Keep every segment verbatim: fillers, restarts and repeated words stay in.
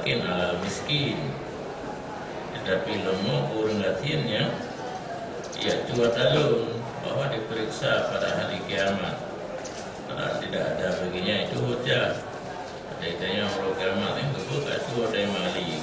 Miskin alal miskin. Tetapi lom ureuëng gasien nyan, yaitu ata lôn, bahwa diperiksa pada hari kiamat. Padahal tidak ada baginya itu hujah. Ada ditanya orang kiamat ni, betul tak tu ada yang mali?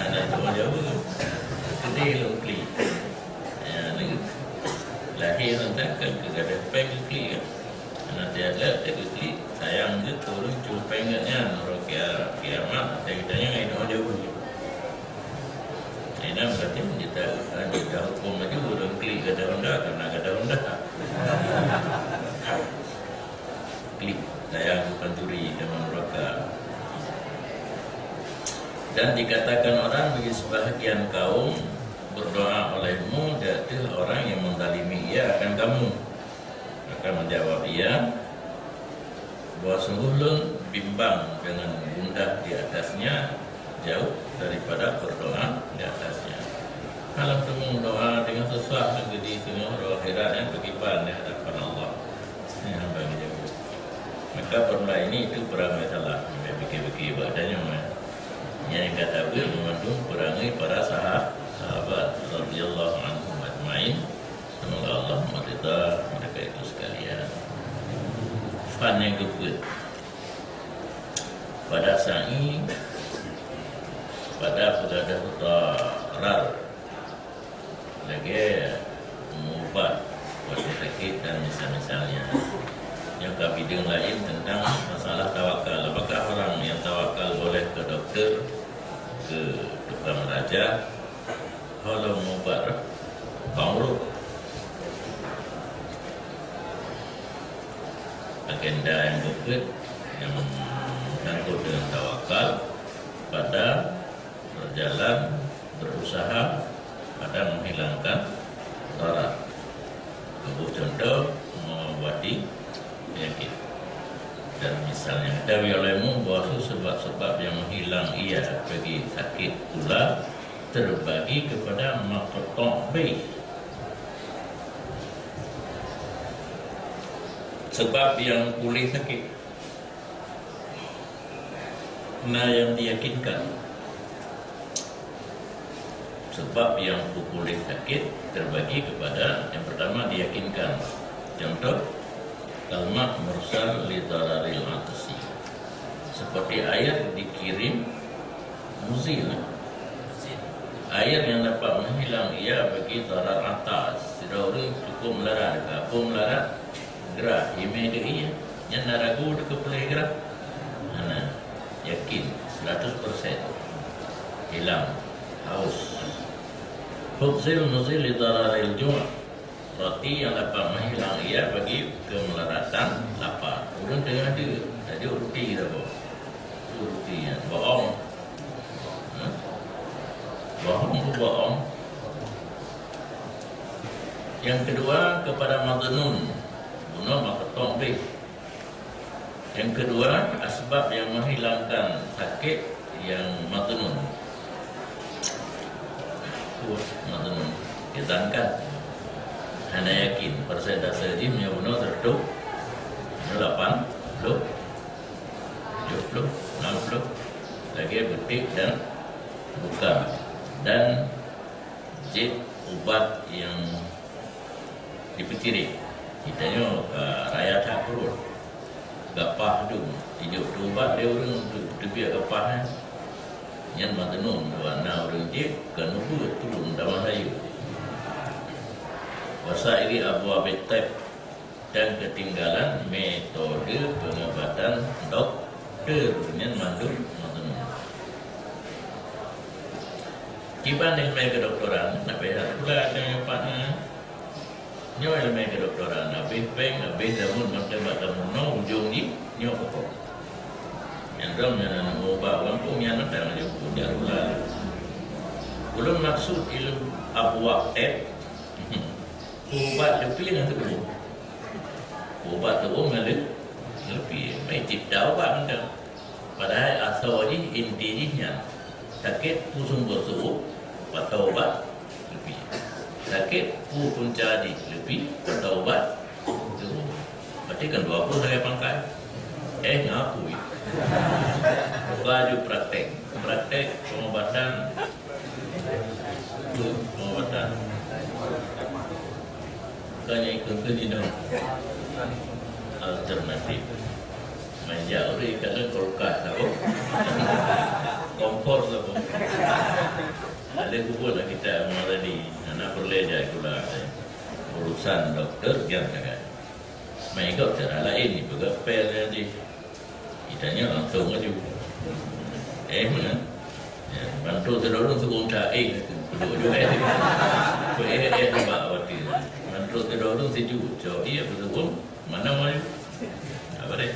Ada tu jawab. Sedih lom klik. Ya, ni. Lahir nanti kan ke gadah peng klik kan. Nanti ada, ada klik. Sayang ke turun cupeng kat nyan. Orang kia-, kiamat, saya tanya, "Ai, nak jawab." Ini berarti kita, kita hukum aja orang klik gadah honda, karena gadah honda. Klik, sayang ke pancuri dalam neraka. Dan dikatakan orang bagi sebahagian kaum, "Berdoa olehmu, jatuh orang yang menzalimi ia akan kamu." Maka menjawab ia, bahwa sungguh lôn bimbang dengan gundah di atasnya, jauh daripada berdoa di atasnya. Kalau kamu doa dengan susah, jadi tengok roh akhirat yang beriman di hadapan Allah. Ini hamba yang jauh. Maka pernah ini itu perang salah. Sampai fikir-fikir buat tanya, eh. Yang kata beliau memandung perangai para sahab-, sahabat radhiyallahu anhum ajmain. Semoga Allah meridha mereka itu sekalian. Fan yang keempat. Pada sa'i, pada peugah darurat, lagée meuubat, buat sakit dan misal-misalnya. Yang ka bidang lain tentang masalah tawakal. Apakah orang yang tawakal boleh ke doktor, ke tukang raja, kalau meuubat roh, bang urut. Agenda yang keempat yang menyangkut dengan tawakal pada berjalan, berusaha pada menghilangkan darar. Tubuh contoh mengobati penyakit. Dan misalnya, kita wilayahmu bahwa sebab-sebab yang menghilang ia bagi sakit pula terbagi kepada maqtu' bih. Sebab yang pulih sakit. Nah, yang diyakinkan. Sebab yang pulih sakit terbagi kepada yang pertama diyakinkan. Contoh, kalma' mursal li dararil atasi. Seperti air dikirim muzil. Air yang dapat menghilang ia bagi darar atas. Sidroe ureuëng cukup melarat, ka pun melarat, gerah, imé deuh ié. Nyan na ragu deuh keu puléh gerah? Hana, yakin, seratus persen. Hilang, haus. Hubzil muzil li dararil ju'. Roti yang dapat menghilang ia bagi kemelaratan lapar. Ureuëng teungoh deuh, tajok roti saboh. Tu roti nyan, bohong. Hah? Bohong tu bohong. Yang kedua, kepada madnun. Bunoe maqtu' bih. Yang kedua, asbab yang menghilangkan sakit yang madnun. Madnun. Didatangkan. Hana yakin, persentase jih meunyoe bunoe seratus, lapan puluh, tujuh puluh, enam puluh. Lagée beutik dan buka. Dan jeuet ubat yang dipeucirek. Geutanyoe, eh, raya that pruet. Gapah dum, ijok teubat lé ureuëng teubiet gapah nyan. Nyan madnun, dua na ureuëng jeuet keu neubeuet tulông tamah rayeuk. Wasaili abwabit thib dan ketinggalan metode pengobatan doktor nyan mandum madnun. Kiban ileumèe kedokteran, nak payah pula nyang pat na. Nyoe ileumèe kedokteran, habéh péng, habéh jameun mantong bak tamunoe, ujong jih nyoe pokok. Nyang dong nyan aneuk muda bak gampông nyan mantong jeuet pula. Ulôn maksud ileuem abwab thib, ubat leupie ngon teu'oh. Ubat teu'oh ngon leu-, leupie. Mai cit da ubat mantong. Padahai asoe jih, inti jih nyan, sakét peue sumber teu'oh, peue ubat leupie. Sakét peue punca jih leupie, peue ubat teu'oh. Berarti kan dua ploh sagai pangkai. Eh, ngapui. Baju praktek. Praktek pengobatan. Pengobatan. Bukannya ikut-ikut ni dong. Alternatif. Manja ureueng ka lheueh kulkas saboh. Kompor saboh. Ada kubur lah kita mau tadi. Anak perlu aja gula. Urusan doktor jangan. Meuigop cara laén, ipeugah pel nyan jih. Itanyoe langsong laju. Eh, meunan. Ya, bantu sidroe ureueng sukong ta, eh, duduk juga, eh. Eh, eh, eh, bak waktu. Bantu sidroe ureueng siju, cok, iya, beusukong, mana mau laju? Apa deh?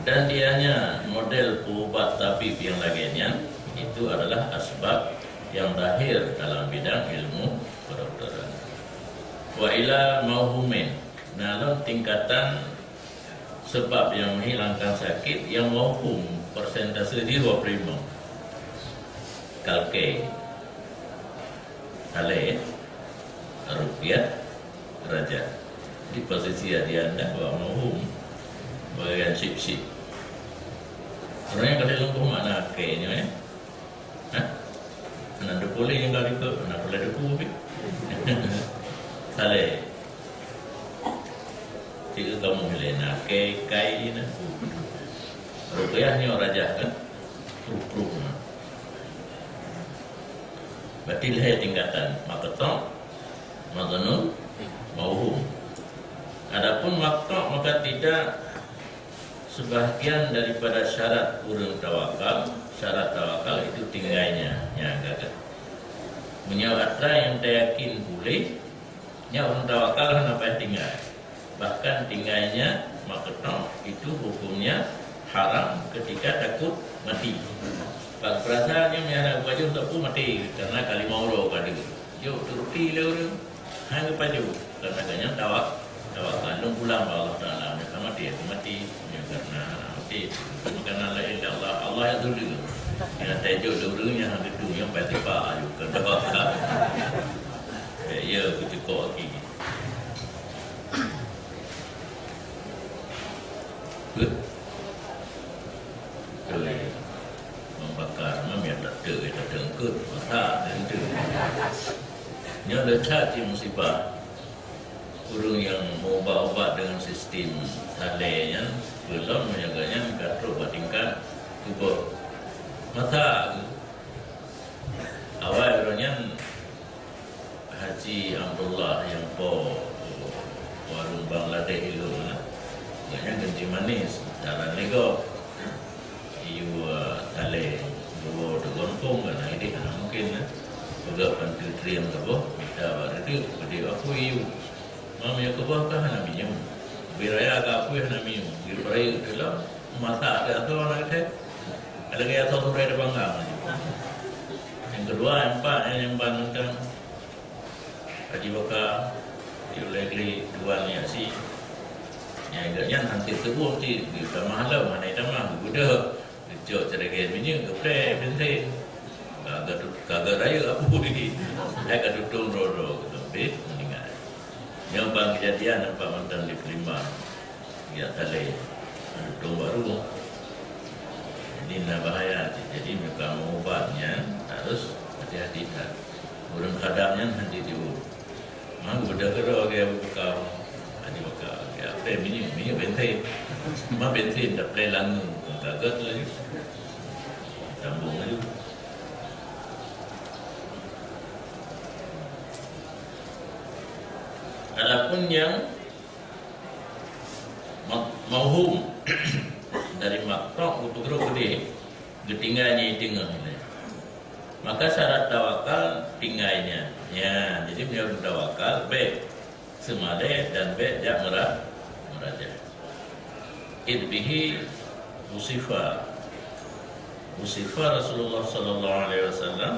Dan dianya model ubat tabib yang lagèe nyan, itu adalah asbab yang zahir dalam bidang ilmu kedokteran. Wa ila mauhumin. Nah, lom tingkatan sebab yang menghilangkan sakit yang mauhum, persentase di dua puluh lima. Kalkei. Saleh. Ruqyah. Rajah. Di posisi dia anda bawa mauhum. Bagian sip-sip. Sebenarnya kalau ilmu makna kei ni, eh? Hah? Anak depu lé nyang ka likot, anak pula depu pih. Saleh. Tiga kamu milih na, kai, kai ni na. Ruqyah ni orang jah kan? Pruk-pruk na. Berarti lhèe tingkatan. Maqtu', mazunun, mauhum. Adapun maqtu' maka tidak sebahagian daripada syarat ureueng tawakal, syarat tawakal itu tinggainnya, nyan ka. Meunyoe atra nyang tayakin puléh, nyan ureueng tawakal hana payah tinggai. Bahkan tinggainnya maqtu' itu hukumnya haram ketika takut mati. Bak peurasaan nyoe nyang hana geupajoh sapeue mati karena kalimah uroe ka deuh. Jok turti lé ureueng. Hana geupajoh, karena gobnyan tawak-, tawakal lom pulang bak Allah Taala. Meunyoe ka maté, mati. Meunyoe karena maté, makanan laén dari Allah, Allah nyang teuleue. Nyang tajok lé ureueng nyang hana geutu, nyang paih teupah ayue keu tawakal. Eh, ya, geucukok lagi. Betul. Membakar, mami ada tu, ada tengkut, mata, dan tu. Nyoe le that cit musibah. Ureueng nyang meuubat-ubat deungon sistem saleh nyan, peulom meunyoe gobnyan ka trok bak tingkat tuboh. Masa awai ureueng nyan Haji Abdullah nyang po warong Bangladesh ilôn na. Gobnyan ganti manis, jalan lego. Iyu, ah, talé dua deungon kong kan, idéh hana mungkin, eh. Peugah bantu trieng saboh, mita bak reudeuek, peudeh bak apui iyu. Ma meunyoe keubah ka hana minyeum. Bui raya ka apui hana minyeum. Bui raya teulam, masak di asoe hana geuthèe. Lagèe asoe sudai teupanggang. Nyang keudua, nyang pat, nyang ban mantong. Haji Baka, yue lé klik dua nyan si. Nyang ingat nyan hampir teubueng cit, geutamah lom, hana tamah, geubeudôh. Geucok ceureugen minyeuk, geupreh bensin. Ka geu-, ka geurayeuk apui. Hai ka tutong droe-droe, geutumpéh, meuninggai. Nyoe ban keujadian nampak mantong di Peulimbang. Ya, talé. Tutong baru. Jadi, na bahaya cit. Jadi, meunyoe ka meuubat nyan, harus hati-hati that. Ureueng khadam nyan hana jiureueng. Ma geubeudôh keudroe lagèe Abu Bakar. Abu Bakar, lagèe apa minyeuk, minyeuk bensin. Ma bensin taplai langue, ka gèt laju. Sambung laju. Adapun nyang ma-, mauhum dari maqtu' geupeugah keudeh, geutinggai nyan di teungoh nyan. Maka syarat tawakal tinggai nyan. Ya, jadi meunyoe tawakal, bèk seumalèe dan bèk jak meura-, meurajah. Id bihi wusifa, wusifa Rasulullah sallallahu alaihi wasallam,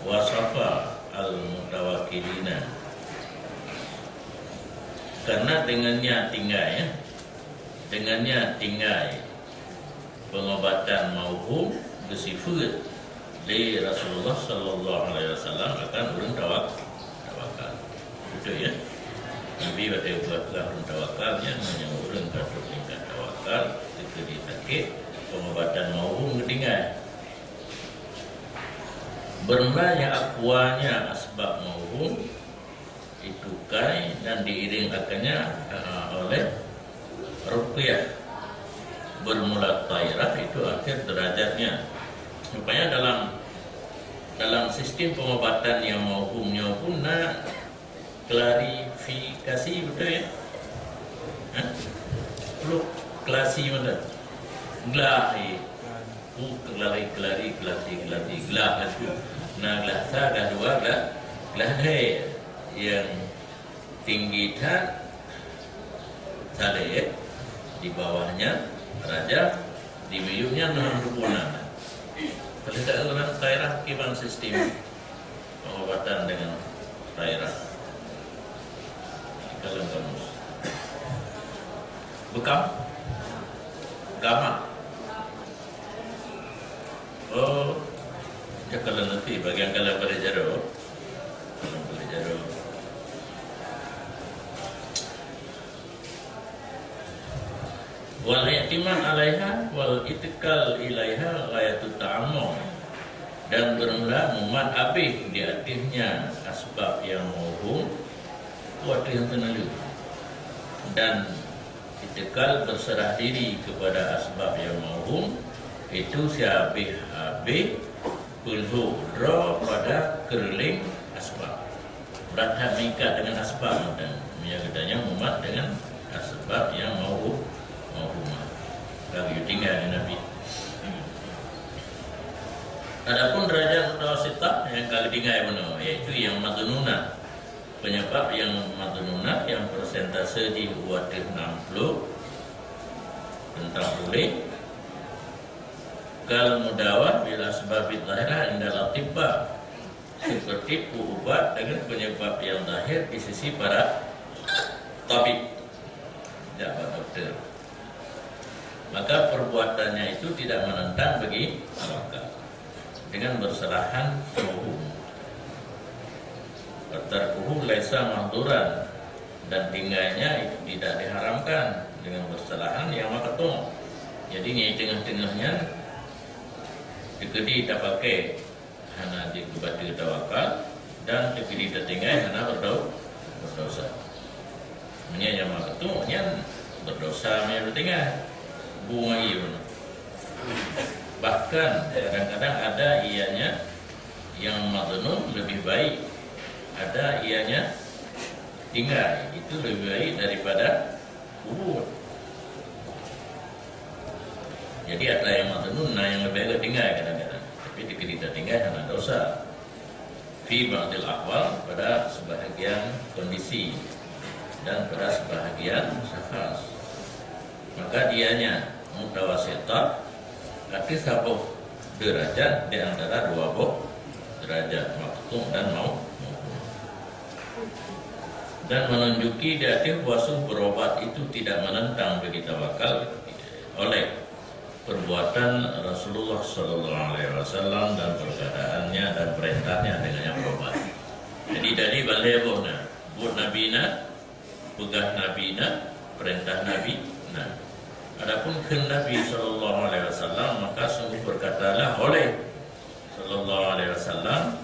wasafa al-mutawakkilina. Karena dengan nyan tinggai, ya. Dengan nyan tinggai. Pengobatan mauhum geusifeuet lé Rasulullah sallallahu alaihi wasallam akan ureueng tawak-, tawakal. Beutôi, ya? Nabi watèe geupeugah ureueng tawakal, nyan meunyoe ureueng ka trok tingkat tawakal, Teukeudi sakét, pengobatan mauhum geutinggai. Bermula nyang awalnya asbab mauhum itu kai dan diiring akannya, eh, oleh ruqyah. Bermula tairah itu akhir derajatnya. Supaya dalam, dalam sistem pengobatan nyang mauhum nyoe pun na klarifikasi, betul ya? Hah? Perlu klasi mana? Glah, eh. Oh, klari, klari, klasi, klasi, glah satu. Nah, glah sa, glah dua, glah, glah lhèe. Yang tinggi that saleh, di bawahnya rajah, di miyuebnya enam puluh enam. Kalau tak orang daerah kiban sistem pengobatan dengan daerah. Kalau kamus. Bekam? Gama? Oh, ya, kalau nanti bagian kalau boleh jaro. Kalau boleh jaro. Wal i'timad 'alaiha wal ittikal ilaiha ghayatut ta'ammum, dan bermula mumat abéh di ateuehnya asbab nyang mauhum, ateueh nyang teuneulheueh, dan ittikal, berserah diri kepada asbab nyang mauhum, itu siabéh-abéh peulhôk droe pada keureuléng asbab. Brat that meuikat dengan asbab mantong. Meunyoe geutanyoe mumat dengan asbab nyang mauhum, mauhumah. Ka geutinggai lé Nabi. Adapun derajat mutawasitah nyang ka geutinggai bunoe, yaitu nyang madhununah. Penyebab nyang madhununah nyang persentase jih u ateueh enam puluh teuntang puléh. Kal mudawah bil asbabidh dhahirah indal atibba. Seperti peuubat dengan penyebab yang zahir di sisi para tabib, jak bak doktor. Maka perbuatannya itu tidak menentang bagi tawakal dengan berserahan ke hukum. Wa tarkuhu laisa mahduran, dan tinggalnya itu tidak diharamkan dengan berserahan yang maqtu'. Jadi, nyang tengah-tengahnya teukeudi tapakai hana jeuet keu bateue tawakal, dan teukeudi tatinggai hana berdau-, berdosa. Meunyoe nyang maqtu' nyan berdosa meunyoe tatinggai. Buang air. Bahkan kadang-kadang ada ianya yang madhnun lebih baik, ada ianya tinggai, itu lebih baik daripada kubur. Jadi, atra yang madhnun na nyang leubeh baik tinggai kadang-kadang. Tapi, ketika tinggai hana dosa. Fi ba'dil ahwal, pada sebahagian kondisi dan pada sebahagian syakhs. Maka dianya mutawasitah, arti saboh derajat di antara dua boh derajat, maqtu' dan mau-, mauhum. Dan menunjuki di ateueh bahwa berobat itu tidak menentang bagi tawakal oleh perbuatan Rasulullah sallallahu alaihi wasallam dan perkataannya dan perintahnya dengan yang berobat. Jadi, tadi balée boh na, buet Nabi na, peugah Nabi na, perintah Nabi na. Adapun kheun Nabi sallallahu alaihi wasallam, maka sungguh berkatalah oleh sallallahu alaihi wasallam,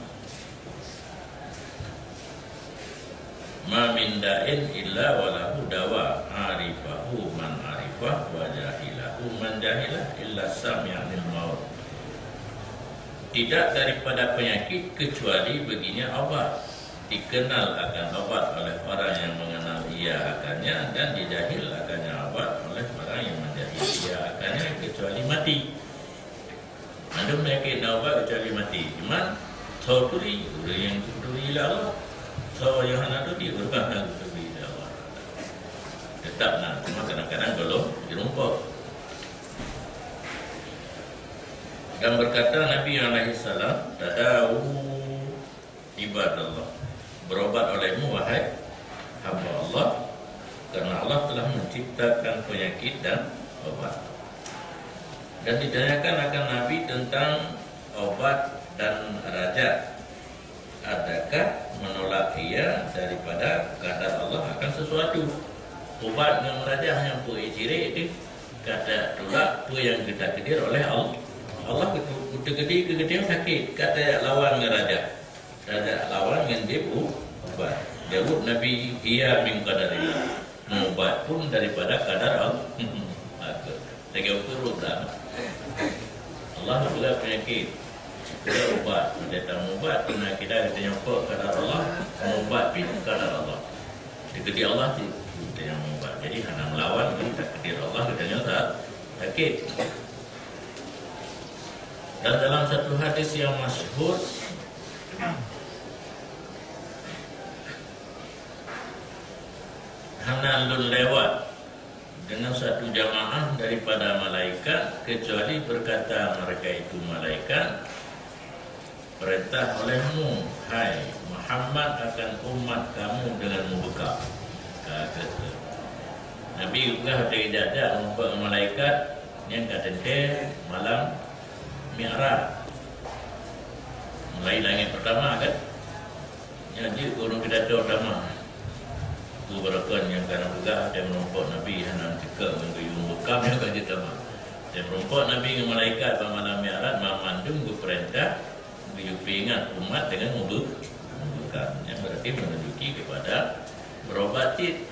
"Ma min da'in illa wa lahu dawa, arifahu man arifah wa jahilahu man jahilah, illa sami'a lil maut." Tidak daripada penyakit kecuali baginya obat. Dikenal akan obat oleh orang yang mengenal ia akannya, dan dijahil akannya obat oleh orang yang menjahil ia akannya, kecuali mati. Mandum penyakit na ubat kecuali mati. Cuman, soe turi, ureueng nyang turi lé Allah. Soe nyang hana turi, ureueng hana turi lé Allah. Tetap na, cuma kadang-kadang golom dirumpok. Dan berkata Nabi alaihi salam, "Tadawu ibadallah, berobat olehmu, wahai hamba Allah, karena Allah telah menciptakan penyakit dan obat." Dan ditanyakan akan Nabi tentang obat dan rajah, adakah menolak ia daripada qadar Allah akan sesuatu? Obat ngon rajah nyang peuék cirek tu, Ka tatulak peue nyang geutakdir oleh Allah. Allah geuteu-, geuteukdir keu geutanyoe sakét, ka tajak lawan ngon raja. Tajak lawan ngon jieb u-, ubat. Jaweueb Nabi, "Hiya min qadarillah." Meuubat pun daripada kadar Allah. Lagèe ukeue roh blah. Allah beulat peunyakét. Beulat ubat. Watèe tameuubat, keunan kita geutanyoe peuet kadar Allah, meuubat pih kadar Allah. Dikeudi Allah cit geutanyoe meuubat. Jadi hana meulawan ngon takdir Allah geutanyoe sa-, sakét. Dan dalam satu hadis yang masyhur, hana lôn lewat dengan satu jamaah daripada malaikat, kecuali berkata mereka itu malaikat, "Perintah olehmu, hai Muhammad, akan umat kamu dengan membuka." Kata Nabi geupeugah watèe geujak-jak meureumpok ngon malaikat, nyan ka teuntèe malam Mi'raj. Mulai langèt peurtama kan? Nyan jeuet keu ureueng pidato tamah. Keu beureukat nyang ka na peugah, watèe meureumpok Nabi hana teuka ngon geuyue bekam nyang ka jeuet tamah. Watèe meureumpok Nabi ngon malaikat bak malam Mi'raj, banmandum geupeurintah geuyue peuingat umat deungon meubu-, meubekam. Nyan berarti menunjuki kepada berobat cit.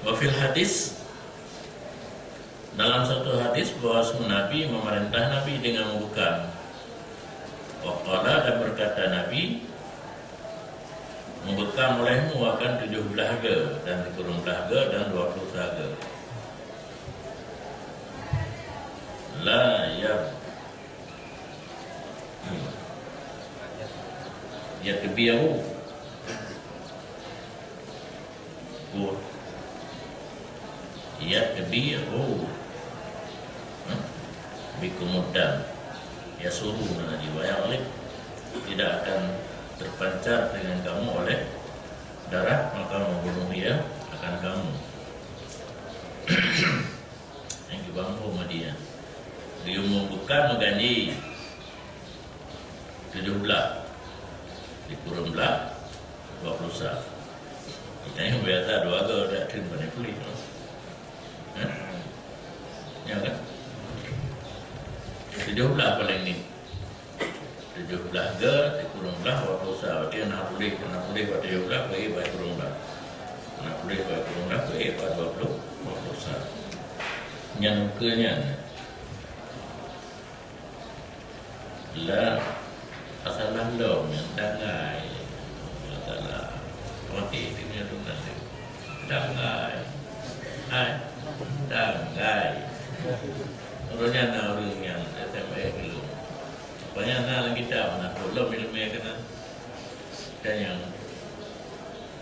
Wa fil hadis, dalam satu hadis bahwa Nabi memerintah Nabi dengan membekam. Wa qala, dan berkata Nabi, "Meubekam olehmu akan tujoh blaih ge, dan sikureueng blaih ge, dan dua ploh sa ge." La yab-, yatbi'u. Yatbi'u. Hmm? Bikumud dam. Yasuru, mana riwayat oleh, tidak akan terpancar dengan kamu oleh darah, maka membunuh ia akan kamu. Nyang keu bangko Madinah. Geuyue meubekam meuganji tujoh blaih, sikureueng blaih, dua ploh sa. Tanyoe biasa dua ge, dak kheun pandai peulih. Hah? Ya kan? Tujoh blaih paléng ni. Tujoh blaih ge, sikureueng blaih, dua ploh sa. Berarti hana puléh, hana puléh bak tujoh blaih, peuék bak sikureueng blaih. Hana puléh bak sikureueng blaih, peuék bak dua ploh, dua ploh sa. Nyan ukeue nyan. La, masalah lom nyan tanggai. Masalah. Roti tu nyan tu nasi. Tanggai. Hai. Tanggai. Ureueng nyan na ureueng nyang S M A dulu. Rupanya na lam kitab, na tolong ilmu keunan. Dan nyang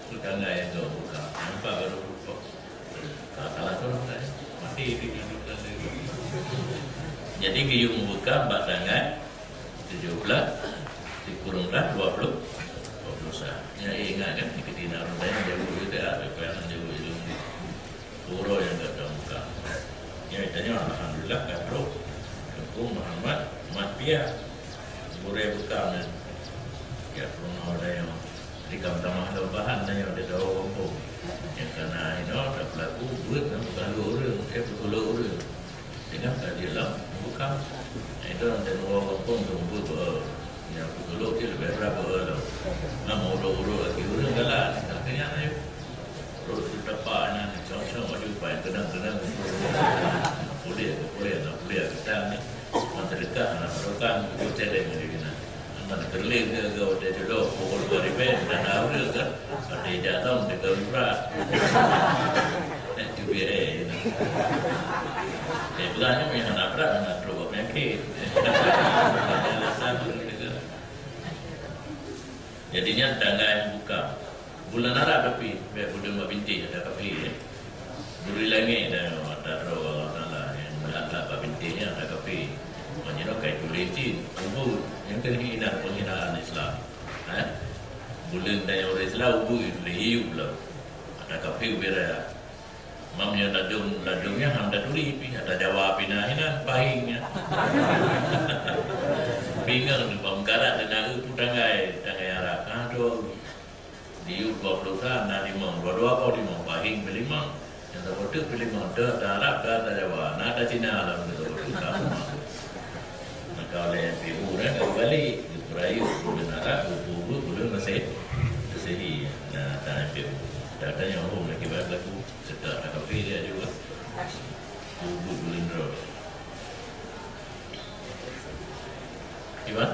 tu tanggai nyang dua buka. Nampak baru rupok. Salah-salah tu lah, eh. Mati di dunia tu. Jadi, geuyue meubekam bak tanggai tujoh blaih, sikureueng blaih, dua ploh, dua ploh sa. Ya, ingat kan, keudina ureueng laén jauh je dah, lepas jauh je. Uroe nyang ka tameuka. Ya, tanyoe alhamdulillah ka trok Teungku Muhammad Mat Pia. Gurèe bekam nyan. Ya, peurunoe tanyoe. Di kam tamah lom bahan tanyoe di saboh gampông. Nyang kana inoe tapeulaku beuet nyang peukalu ureueng, eh, peukalu ureueng. Teungoh ka jeuet lam bekam. Nah, itu nanti nunggu gampông tunggu beu. Nyang peukalu cit leubeh brat beu lom. Nah, ureueng-ureueng lagi ureueng galak. Akhirnya, ayo. Rot seuteupah nyan, cong-cong baju pai, keunong-keunong. Puléh, puléh, na puléh, kita ni. Man seudeukah, na barokah, buku cedek ngon diri na. Man keureuling ke, ke watèe jodoh, pukul dua ribu, dan na ureueng ke, watèe jalan, teuka urat. Eh, cubi, eh, na. Eh, belah ni, meunan na brat, na trok penyakit. Alasan tu, gitu. Jadi, nyan tanggai buka. Buleuen Arab tapi, bèk buleuen bak bintéh ata kafé, ya. Buleuen langèt dan ata droe Allah Taala nyang meulat-lat bak bintéh nyan ata kafé. Meunyoe kai tuléh cit, ubeut, nyang keuh inan penghinaan Islam. Ha? Buleuen dan ureueng Islam ubeut tuléh hiup lom. Ata kafé ubé raya. Mam nyoe ladôm, ladôm nyan han taturi pih, ata Jawa pih na hinan, pahing nyan. Bingung tu, bak meukarat dan na eu peue tanggai, tanggai Arab. Ha, tu. Di yub dua ploh sa na limong, dua-dua boh limong, pahing pih limong. Nyang saboh teuk pih limong, teu ata Arab, teu ata Jawa, na ata Cina lam tu saboh teuk. Maka oleh M P U dah ka balik, geupeurayeuk ulôn Arab, geupeubeuet ulôn Mesir, Mesiri. Nah, ata M P U. Ata-ata nyang hom lagi bak lagu, serta ata kafé dia juga. Peubeuet ulôn droe. Iban?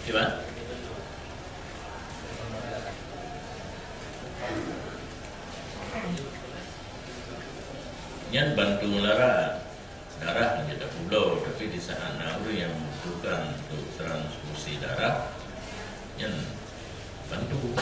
Iban? Nyan bantu meularat. Darah hana tapubloe, tapi di saat na ureuëng nyang membutuhkan untuk transfusi darah, nyan bantu.